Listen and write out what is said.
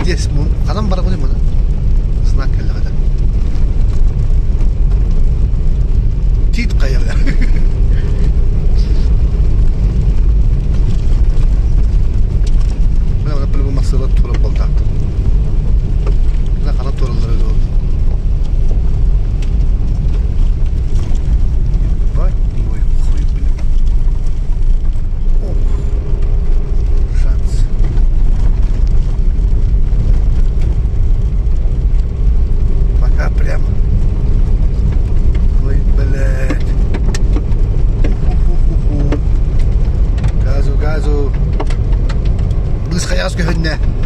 Пиздец, ханан барабыный маны? Знак кэллэҕэ Тиит хайа Мына по-любому массыына тура буолтаахтар. Мына хана тураллар ол. Бать мой хуй, блин. Ох. Шанс. Пока прямо. Ой, блядь. Ху-ху-ху-ху. Газу, газу. Быыс хайаас көһүннэ.